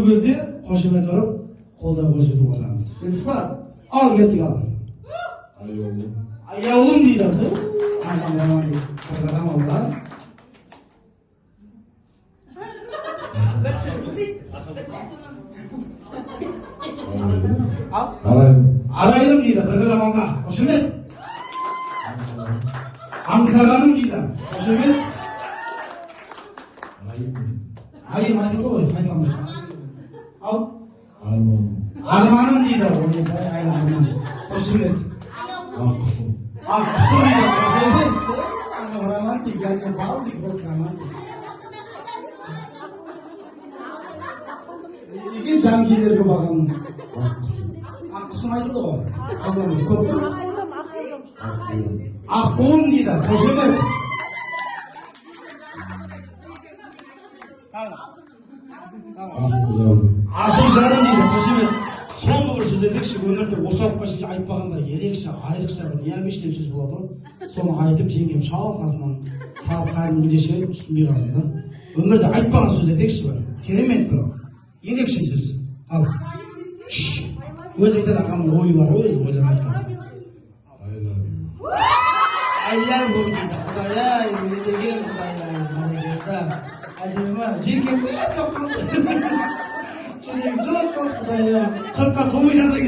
кезде қошемет ұрып, қолдау көрсетіп отырамыз. Келістік па? Ал, кеттік, ал. Аяулым. Аяулым дейді. Арман романтик. Бір қадам алға. Ал. Арайлым. Арайлым дейді. Бір қадам алға. Қошемет. Аңсағаным дейді. Қошемет. Айым. Айым айтылды ғой, қайталанбайды. Ал. Арманым. Арманым дейді. Ойбай, ай, арман. Қошемет. Ақ құсым. Ақ құсым дейді. Қошемет. Романтик, я не балдик, просто романтик. Неге жан кедергі бағаның? Ақ құсым. Ақ құсым айтылды ғой. Қайталанбайды. Көп қой. Ақ құлым. Аққуым дейді. Қошемет. Асыл жарым. Асыл жарым дейді. Қошемет. Соңғы бір сөз айтайықшы, өмірде осы уақытқа шейін айтпаған бір ерекше, айрықша бір необычный сөз болады ғой. Соны айтып, жеңгем шалқасынан талып, кәдімгідей ше, түсінбей қалсын да. Өмірде айтпаған сөз айтайықшы бір. Керемет бір. Ерекше сөз. Ал. Шш. Өзі айтады, ағамның ойы бар ғой, өзі ойлап айтқан. I love you. I love you дейді. Құдай-ай, не деген құдай-ай, бәрекелді. Әдемі. Жеңгем соққан. Жүрегім жылап қалды, құдай-ай. 40-қа толмай жатыр екен.